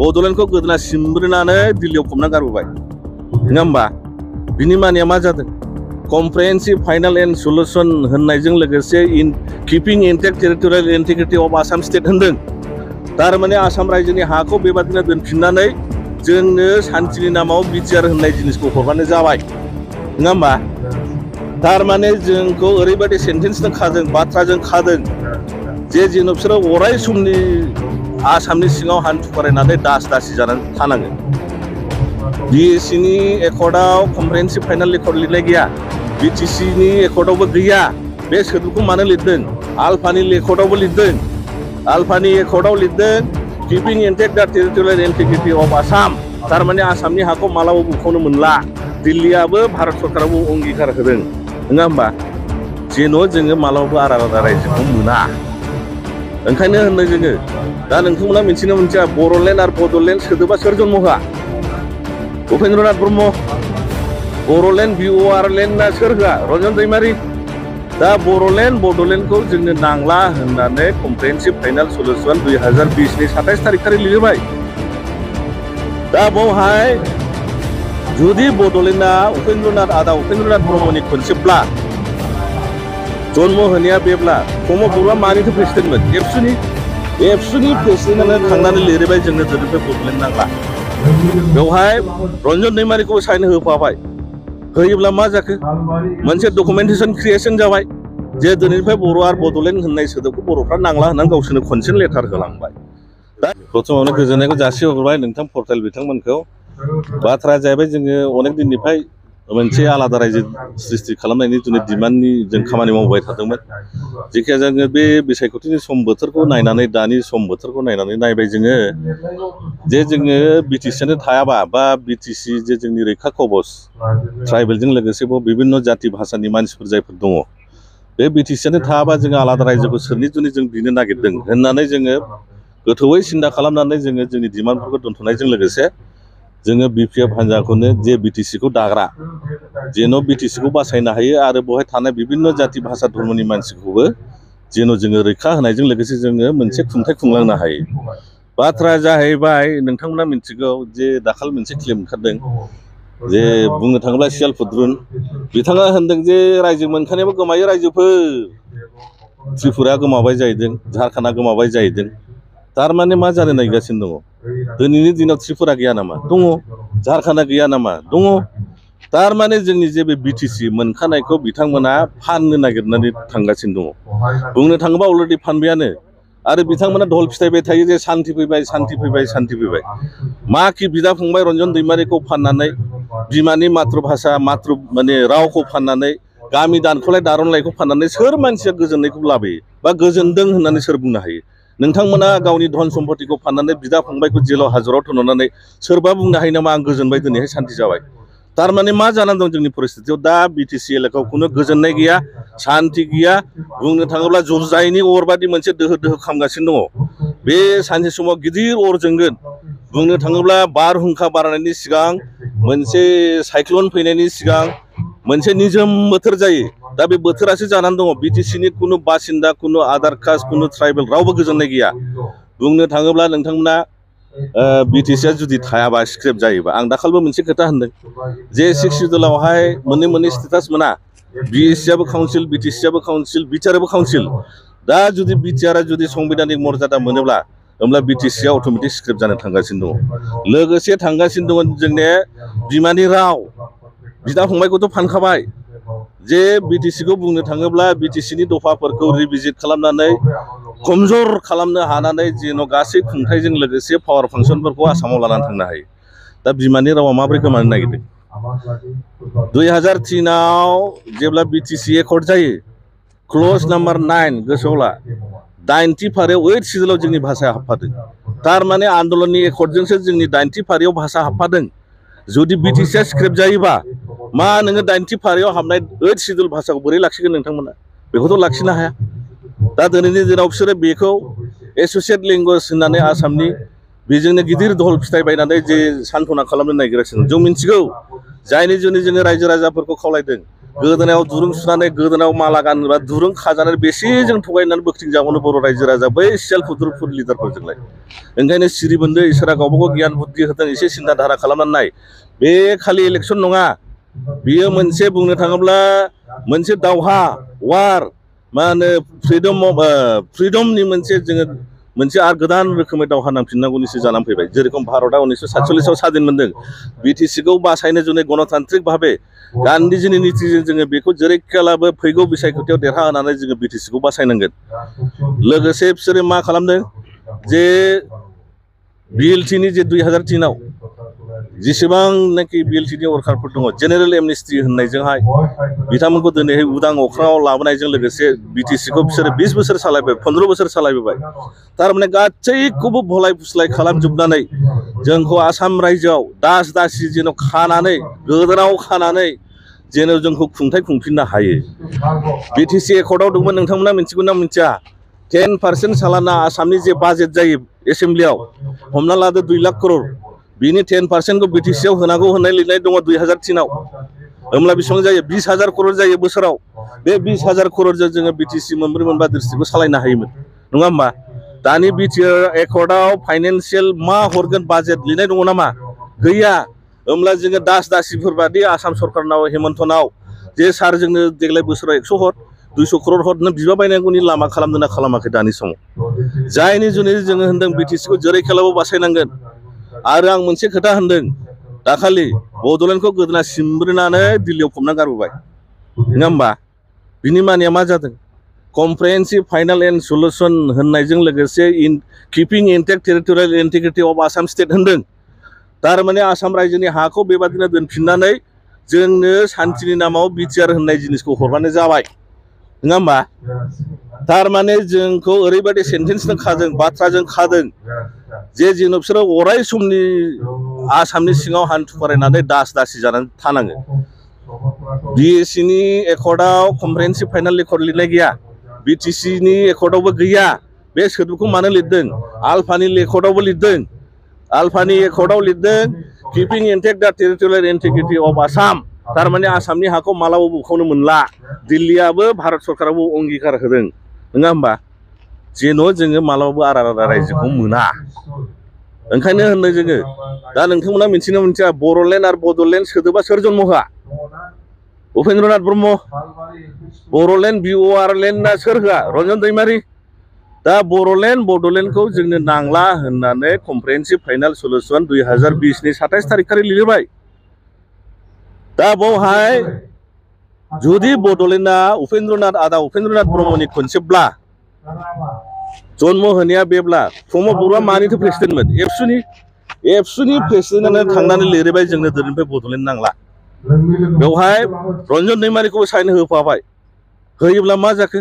बड'लेण्डखौ गोदोना सिमब्रोनानै दिल्लीयाव फबना गारबोबाय नङा होमबा बिनि मानिया मा जादों कम्प्रिहेन्सिभ फाइनाल एन्ड सल्युशन होननायजों लोगोसे keeping intact territorial integrity of Assam state होनदों थारमाने आसाम रायजोनि हाखौ बेबादिनो दोनफिननानै जोंनो सान्थिनि नामाव बिटिआर होननाय जिनिसखौ हरबानो जाबाय नङा होमबा थारमाने जोंखौ ओरैबायदि सेन्टेन्सजों खादों बाथ्राजों खादों जे जेन' बिसोरो अराय समनि आसामनि सिङाव हान्थु खरायनानै दास दासि जानानै थानांगोन बिएससिनि एकर्डआव कम्प्रिहेन्सिभ फाइनाल एकर्ड लिरनाय गैया बिटिसिनि एकर्डआवबो गैया बे सोदोबखौ मानो लिरदों आल्फानि एकर्डआवबो लिरदों आल्फानि एकर्डआव लिरदों किपिं इन्टेक्ट द टेरिटरियेल इन्टिग्रिटि अफ आसाम थारमाने आसामनि हाखौ मालाबाबो बुखावनो मोनला दिल्लीयाबो भारत सरकाराबो अंगीकार होदों नङा होमबा जेन' जोङो मालाबाबो आलादा रायजोखौ मोना ओंखायनो होनदों जोङो दा नोंथांमोना मिथिनो मोनथिया बर'लेण्ड आरो बड'लेण्ड सोदोबा सोर जन्म होआ उपेन्द्रनाथ ब्रह्म बर'लेण्ड बिअआर लेण्डआ सोर होआ रन्जन दैमारि दा बर'लेण्ड बड'लेण्डखौ जोंनो नांला होननानै कम्प्रिहेन्सिभ फाइनाल सल्युशन 2020नि 27 तारिख खालि लिरबाय दा बावहाय जुदि बड'लेण्डआ आदा उपेन्द्रनाथ ब्रह्मनि खनसेब्ला जन्म होनाया बेब्ला प्रमद बर'आ मानिथो प्रेसिडेन्टमोन एबसुनि प्रेसिडेन्टआनो थांनानै लिरबाय जोंनो दिनैनिफ्राय बड'लेण्ड नांला बेवहाय रन्जन दैमारिखौबो साइन होफाबाय होयोब्ला मा जाखो मोनसे डकुमेन्टेसन क्रिएसन जाबाय जे दिनैनिफ्राय बर' आरो बड'लेण्ड होननाय सोदोबखौ बर'फ्रा नांला होननानै गावसोरनो खनसेनो लेटार होलांबाय दा प्रथमावनो गोजोननायखौ जासिहरबाय नोंथां पर्टेल बिथांमोनखौ बाथ्राया जाहैबाय जोङो अनेक दिननिफ्राय मोनसे आलादा रायजो सृष्टि खालामनायनि जुनै डिमान्डनि जों खामानि मावबाय थादोंमोन जेखिया जोङो बे बिसायख'थिनि सम बोथोरखौ नायनानै दानि सम बोथोरखौ नायनानै नायबाय जोङो जे जोङो बिटिसियानो थायाबा बा बिटिसि जे जोंनि रैखा कवच ट्राइबेलजों लोगोसे बिभिन्न जाति भाषानि मानसिफोर जायफोर दङ बे बिटिसियानो थायाबा जोङो आलादा रायजोखौ सोरनि जुनै जों बिनो नागिरदों होननानै जोङो गोथौयै सिन्था खालामनानै जोङो जोंनि डिमान्डफोरखौ दोनथ'नायजों लोगोसे जोङो बिपिएफ हान्जाखौनो जे बिटिसिखौ दाग्रा जेन' बिटिसिखौ बासायनो हायो आरो बेवहाय थानाय बिभिन्न जाति भाषा धर्मनि मानसिखौबो जेन' जोङो रैखा होनायजों लोगोसे जोङो मोनसे खुंथाय खुंलांनो हायो बाथ्राया जाहैबाय नोंथांमोना मिथिगौ जे दाखालि मोनसे क्लेम ओंखारदों जे बुंनो थाङोब्ला सियाल फुद्रुन बिथाङा होनदों जे रायजो मोनखानायाबो गोमायो रायजोफोर त्रिपुराया गोमाबाय जाहैदों झारखान्डआ गोमाबाय जाहैदों थारमाने मा जानो नागिरगासिनो दङ दिनैनि दिनाव त्रिपुरा गैया नामा दङ झारखान्डआ गैया नामा दङ थारमाने जोंनि जे बे बिटिसि मोनखानायखौ बिथांमोना फाननो नागिरनानै थांगासिनो दङ बुंनो थाङोबा अलरेडि फानबायानो आरो बिथांमोना धल फिथाइबाय थायो जे सान्ति फैबाय मा कि बिदा फंबाय रन्जन दैमारिखौ फाननानै बिमानि मातृभाषा माने रावखौ फाननानै गामि दानख'लाय दारनलायखौ फाननानै सोर मानसिया गोजोननायखौ लाबोयो बा गोजोनदों होननानै सोर बुंनो हायो नोंथांमोना गावनि धन सम्पतिखौ फाननानै बिदा फंबायखौ जेलाव हाजराव थोनहरनानै सोरबा बुंनो हायो नामा आं गोजोनबाय दिनैहाय सान्ति जाबाय थारमाने मा जानानै दं जोंनि परिस्थितियाव दा बिटिसि एलेकायाव खुनु गोजोननाय गैया सान्ति गैया बुंनो थाङोब्ला जुजाइनि अरबादि मोनसे दोहो खामगासिनो दङ बे सानसे समाव गिदिर अर जोंगोन बुंनो थाङोब्ला बारहुंखा बारनायनि सिगां मोनसे साइक्ल'न फैनायनि सिगां मोनसे निजोम बोथोर जायो दा बे बोथोरासो जानानै दङ बिटिसिनि खुनु बासिन्दा खुनु आधार कास्ट खुनु ट्राइबेल रावबो गोजोननाय गैया बुंनो थाङोब्ला नोंथांमोना बिटिसिया जुदि थायाबा स्क्रेप जायोबा आं दाखालिबो मोनसे खोथा होनदों जे 6 सिडुलावहाय मोननै स्टेटास मोना बिएससियाबो काउन्सिल बिटिसियाबो काउन्सिल बिटिआरआबो काउन्सिल दा जुदि बिटिआरआ जुदि संबिधानिक मर्यादा मोनोब्ला होमब्ला बिटिसिया अट'मेटिक स्क्रेप जानो थांगासिनो दङ लोगोसे थांगासिनो दङ जोंनि बिमानि राव बिदा फंबायखौथ' फानखाबाय जे बिटिसिखौ बुंनो थाङोब्ला बिटिसिनि दफाफोरखौ रिभिजिट खालामनानै कमजर खालामनो हानानै जेन' गासै खुंथायजों लोगोसे पावार फांसनफोरखौ आसामाव लानानै थांनो हायो दा बिमानि रावा माबोरै गोमानो नागिरदों 2003आव जेब्ला बिटिसि एकर्ड जायो क्लज नाम्बार 9 गोसोआव ला 90 फारियाव 8 सिडुलाव जोंनि भाषाया हाबफादों थारमाने आन्दलननि एकर्डजोंसो जोंनि 90 फारियाव भाषा हाबफादों जुदि बिटिसिया स्क्रेप जायोबा मा नोङो 90 फारियाव हाबनाय 8 सिडुल भाषाखौ बोरै लाखिगोन नोंथांमोना बेखौथ' लाखिनो हाया दा दिनैनि दिनाव बिसोरो बेखौ एस'सियेट लेंगुवेज होननानै आसामनि बेजोंनो गिदिर धल फिथाइ बायनानै जे सान्थना खालामनो नागिरगासिनो जों मिथिगौ जायनि जुनै जोङो रायजो राजाफोरखौ खावलायदों गोदोनायाव दुरुं सुनानै गोदोनायाव माला गानोबा दुरुं खाजानानै बेसे जों थगायनानै बोखथिं जाबावनो बर' रायजो राजा बै सेल्फ हुदुरफोर लिडारफोरजोंलाय। ओंखायनो सिरि मोनदो इसोरा गावबा गाव गियान बुद्धि होदों एसे सिन्था धारा खालामनानै नाय। बे खालि इलेक्सन नङा, बियो मोनसे बुंनो थाङोब्ला मोनसे दावहा वार मा होनो फ्रिडमनि मोनसे जोङो मोनसे आरो गोदान रोखोमै दावहा नांफिननांगौनिसो जानानै फैबाय। जेरेखम भारतआ 1947 साधीन मोनदों, बिटिसिखौ बासायनो जुनै गणतान्त्रिक भाबे गान्धीजिनि नीतिजों जोङो बेखौ जेरैखियालाबो फैगौ बिसायख'थियाव देरहाहोनानै जोङो बिटिसिखौ बासायनांगोन। लोगोसे बिसोरो मा खालामदों जे बिएलटिनि जे 2003आव जेसेबांनाखि बिएलटिनि वर्कारफोर दङ जेनेरेल एमनेस्टि होननायजोंहाय बिथांमोनखौ दिनैहाय उदां अख्राङाव लाबोनायजों लोगोसे बिटिसिखौ बिसोरो 20 बोसोर सालायबाय, 15 बोसोर सालायबोबाय। थारमाने गासैखौबो भलाय फुस्लाय खालामजोबनानै जोंखौ आसाम रायजोआव दास दासि जेन' खानानै गोदोनाव खानानै जेन' जोंखौ खुंथाय खुंफिननो हायो। बिटिसि एकर्डआव दंमोन, नोंथांमोना मिथिगौ ना मिथिया? 10% सालाना आसामनि जे बाजेट जायो एसेम्ब्लियाव, हमना लादो 2 लाख करोड़, बिनि 10%खौ बिटिसिआव होनांगौ होननाय लिरनाय दङ 2003आव। होमब्ला बेसेबां जायो? 20,000 करोड़ जायो बोसोराव। बे 20,000 करोड़जों जोङो बिटिसि मोनब्रै मोनबा डिस्ट्रिक्टखौ सालायनो हायोमोन, नङा होमबा? दानि बिटिआर एकर्डआव फाइनान्सियेल मा हरगोन बाजेट लिरनाय दङ नामा? गैया। होमब्ला जोङो दास दासिफोर बादि आसाम सरकारनाव हेमन्तनाव जे सार जोंनो देग्लाय बोसोराव 100 हर 200 करोड़ हर नों बिबा बायनांगौनि लामा खालामदों ना खालामाखै दानि समाव? जायनि जुनै जोङो होनदों बिटिसिखौ जेरैखियालाबो बासायनांगोन। आरो आं मोनसे खोथा होनदों दाखालि, बड'लेण्डखौ गोदोना सिमब्रोनानै दिल्लीयाव फबना गारबोबाय, नङा होमबा? बिनि मानिया मा जादों? कमप्रिहेन्सिभ फाइनाल एन्ड सल्युसन होननायजों लोगोसे keeping intact territorial integrity of Assam state होनदों। थारमाने आसाम रायजोनि हाखौ बेबादिनो दोनफिननानै जोंनो सान्थिनि नामाव बिटिआर होननाय जिनिसखौ हरबानो जाबाय, नङा होमबा? थारमाने जोंखौ ओरैबायदि सेन्टेन्सजों खादों, बाथ्राजों खादों जे जेन' बिसोरो अराय समनि आसामनि सिङाव हान्थु खरायनानै दास दासि जानानै थानाङो। बिएसिनि एकर्डआव कमप्रिहेन्सिभ फाइनाल एकर्ड लिरनाय गैया, बिटिसिनि एकर्डआवबो गैया। बे सोदोबखौ मानो लिरदों? आल्फानि एकर्डआवबो लिरदों। आल्फानि एकर्डआव लिरदों किपिं इन्टेक्ट दा टेरिटरियेल इन्टिग्रिटि अफ आसाम। थारमाने आसामनि हाखौ मालाबाबो बुखावनो मोनला। दिल्लीयाबो भारत सरकाराबो अंगिकार होदों, नङा होमबा? जेन' जोङो मालाबाबो आलादा रायजोखौ मोना। ओंखायनो होनदों जोङो दा नोंथांमोना मिथिनो मिथिया बर'लेण्ड आरो बड'लेण्ड सोदोबा सोर जन्म होआ? उपेन्द्रनाथ ब्रह्म। बर'लेण्ड BORLेण्डआ सोर होआ? रन्जन दैमारि। दा बर'लेण्ड बड'लेण्डखौ जोंनो नांला होननानै कमप्रिहेन्सिभ फाइनाल सल्युसन 2020 नि 27 तारिख खालि लिरबाय। दा बावहाय जुदि बड'लेण्डआ आदा उपेन्द्रनाथ ब्रह्मनि कनसेप्टब्ला जन्म होनाया बेब्ला प्रमद बर'आ मानिथो प्रेसिडेन्टमोन? एबसुनि प्रेसिडेन्टआनो थांनानै लिरबाय जोंनो दिनैनिफ्राय बड'लेण्ड नांला। बेवहाय रन्जन दैमारिखौबो साइन होफाबाय। होयोब्ला मा जाखो?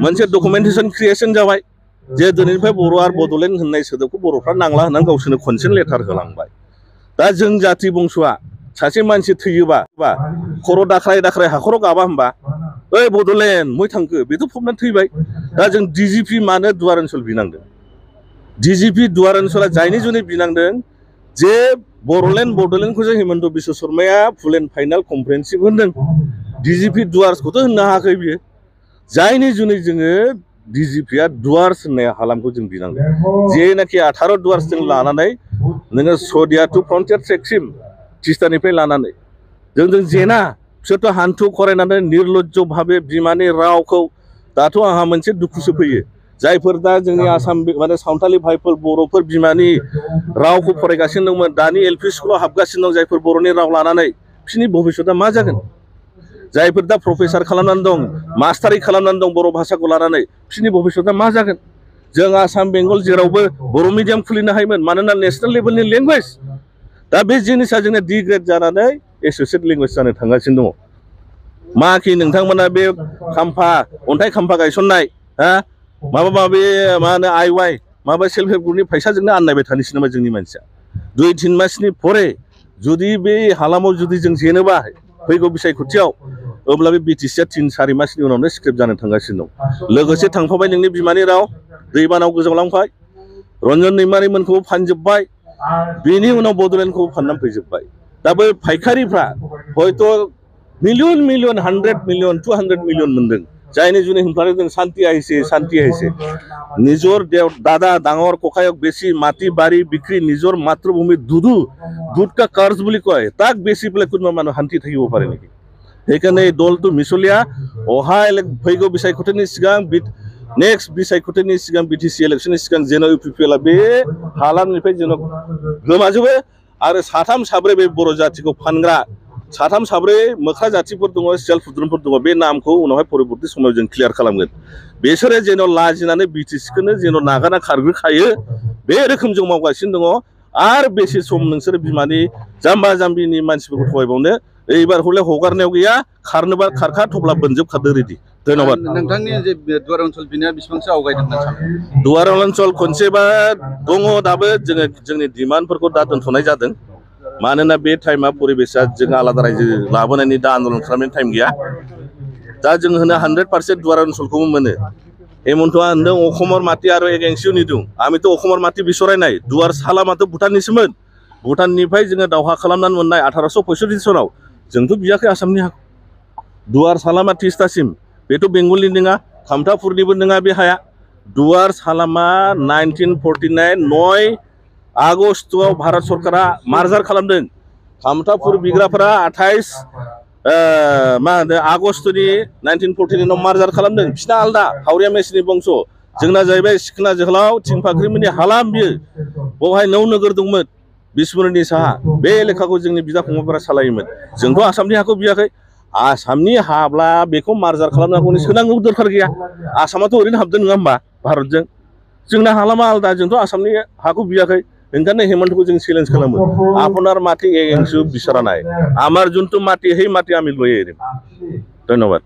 मोनसे डकुमेन्टेसन क्रिएसन जाबाय जे दिनैनिफ्राय बर' आरो बड'लेण्ड होननाय सोदोबखौ बर'फ्रा नांला होननानै गावसोरनो कनसेन्ट लेटार होलांबाय। दा जों जाथि बंस'आ सासे मानसि थैयोबा खर' दाख्राय दाख्राय हाखराव गाबा होमबा? ओइ बड'लेण्ड मै थांखो? बेथ' फबनानै थैबाय। दा जों DGP मानो दुवार ओनसोल बिनांदों? DGP दुवार ओनसोला जायनि जुनै बिनांदों जे बड'लेण्डखौ जों हिमन्त बिश्व शर्माया फुल एन्ड फाइनाल कमप्रिहेन्सिभ होनदों। DGP दुवार्सखौथ' होननो हायाखै बियो। जायनि जुनै जोङो DGPआ दुवार्स होननाय हालामखौ जों बिनांदों। जेनाखि 18 दुवार्स जों लानानै नोङो सदिया टु फ्रन्टियार ट्रेकसिम तिस्तानिफ्राय लानानै जोंजों जेना बिसोरथ' हान्थु खरायनानै निर्लज्ज भाबे बिमानि रावखौ दाथ' आंहा मोनसे दुखुसो फैयो। जायफोर दा जोंनि आसाम माने सावथालि भाइफोर बर'फोर बिमानि रावखौ फरायगासिनो दंमोन, दानि LP स्कुलाव हाबगासिनो दं जायफोर बर'नि राव लानानै, बिसोरनि भबिष्यतआ मा जागोन? जायफोर दा प्रफेसार खालामनानै दं, मास्टारि खालामनानै दं बर' भाषाखौ लानानै, बिसोरनि भबिष्यतआ मा जागोन? जों आसाम बेंगल जेरावबो बर' मिडियाम खुलिनो हायोमोन, मानोना नेसनेल लेभेलनि लेंगुवेज। दा बे जिनिसा जोंना डिग्रेड जानानै एस'सियेट लेंगुवेज जानो थांगासिनो दङ। माखि नोंथांमोना बे अन्थाइ खाम्फा गायसननाय माबा माबि मा होनो IY माबा सेल्फ हेल्प ग्रुपनि फैसाजोंनो आननायबाय थानोसै नामा जोंनि मानसिया? 2-3 मासनि परे जुदि बे हालामाव जुदि जों जेनोबा फैगौ बिसायख'थियाव, अब्ला बे BTCआ 3-4 मासनि उनावनो स्क्रेप जानो थांगासिनो दं। लोगोसे थांफाबाय नोंनि बिमानि राव, दैबानाव गोजावलांबाय, रन्जन दैमारिमोनखौबो फानजोब्बाय, बेनि उनाव बड'लेण्डखौबो फाननानै फैजोब्बाय। दा बै फायखारिफ्रा हयथ' मिलियन मिलियन 100 मिलियन 200 मिलियन मोनदों जायनि जुनै हमथानो जों शांति आइसे निजर दादा डाঙर ककायक बेसी माटी बारी बिक्री निजर मातृभूमि दुदु दूध का कर्ज বুলি কয় তাক বেছি পেলাই কোনোবা মানুহ শান্তি থাকিব পাৰে নেকি সেইকাৰণে এই দলটো মিছলিয়া অহা ফৈগ বিসায়ख'थिनि सिगां नेक्स्ट बिसायख'थिनि सिगां बिटिसि इलेक्शननि सिगां जेन' इउपिपिएलआ बे हालामनिफ्राय जेन' गोमाजोबो आरो साथाम साब्रै बे बर' जाथिखौ फानग्रा साथाम साब्रै मोख्रा जाथिफोर दङ सेल्फ द्रोमफोर दङ बे नामखौ उनावहाय परबर्ती समाव जों क्लियार खालामगोन बिसोरो जेन' लाजिनानै बिटिसिखौनो जेन' नागारना खारग्रोखायो बे रोखोम जों मावगासिनो दङ आरो बेसे सम नोंसोर बिमानि जाम्बा जाम्बिनि मानसिफोरखौ थगायबावनो এইবার হলে हगारनायाव गैया खारनोबा खारखा थब्ला बोनजोबखादो रेडि धन्यबाद नोंथांनि जे दुवार ओनसोल बिनिया बेसेबांसो आवगायदों होनना सानो दुवार ओनसोल खनसेबा दङ दाबो जोङो जोंनि डिमान्डफोरखौ दा दोनथ'नाय जादों मानोना बे टाइमा परिबेसा जों आलादा रायजो लाबोनायनि दा आन्दोलन खालामनायनि टाइम गैया दा जों होनो 100% दुवार ओनसोलखौबो मोनो हेमन्तआ होनदों अखमर माटी आरो एगेंसिनि दं आमिथ' अखमर माटी बिसरायनाय दुवार सालामाथ' भुटाननिसोमोन भुटाननिफ्राय जोङो दावहा खालामनानै मोननाय 1865 सनाव जोंथ' बियाखै आसामनि हा दुवार सालामा तिस्तासिम बेथ' बेंगलनि नङा खामथापुरनिबो नङा बे हाया दुवार सालामा 1949 9 आगस्टआव भारत सरकारा मार्जार खालामदों खामथापुर बिग्राफोरा 28 मा होनो आगस्टनि 1949 आव मार्जार खालामदों बिसिना आलदा हावरिया मेसिनि बंस जोंना जाहैबाय सिखोना जोहोलाव थिंफाख्रिमोननि हालाम बियो बेवहाय 9 नोगोर दंमोन बिस्मुरनि साहा बे एलेखाखौ जोंनि बिदा फंबायफोरा सालायोमोन जोंथ' आसामनि हाखौ बियाखै आसामनि हाब्ला बेखौ मार्जार खालामनांगौनि सोनांगौ दरखार गैया आसामाथ' ओरैनो हाबदों नङा होमबा भारतजों जोंना हालामा आलदा जोंथ' आसामनि हाखौ बियाखै ओंखायनो हेमन्तखौ जों চ্যালেঞ্জ खालामो আপনার মাটি এগেন্সু বিচারা নাই আমার যোনটো মাটি সেই মাটি আমি লৈ আহিম ধন্যবাদ।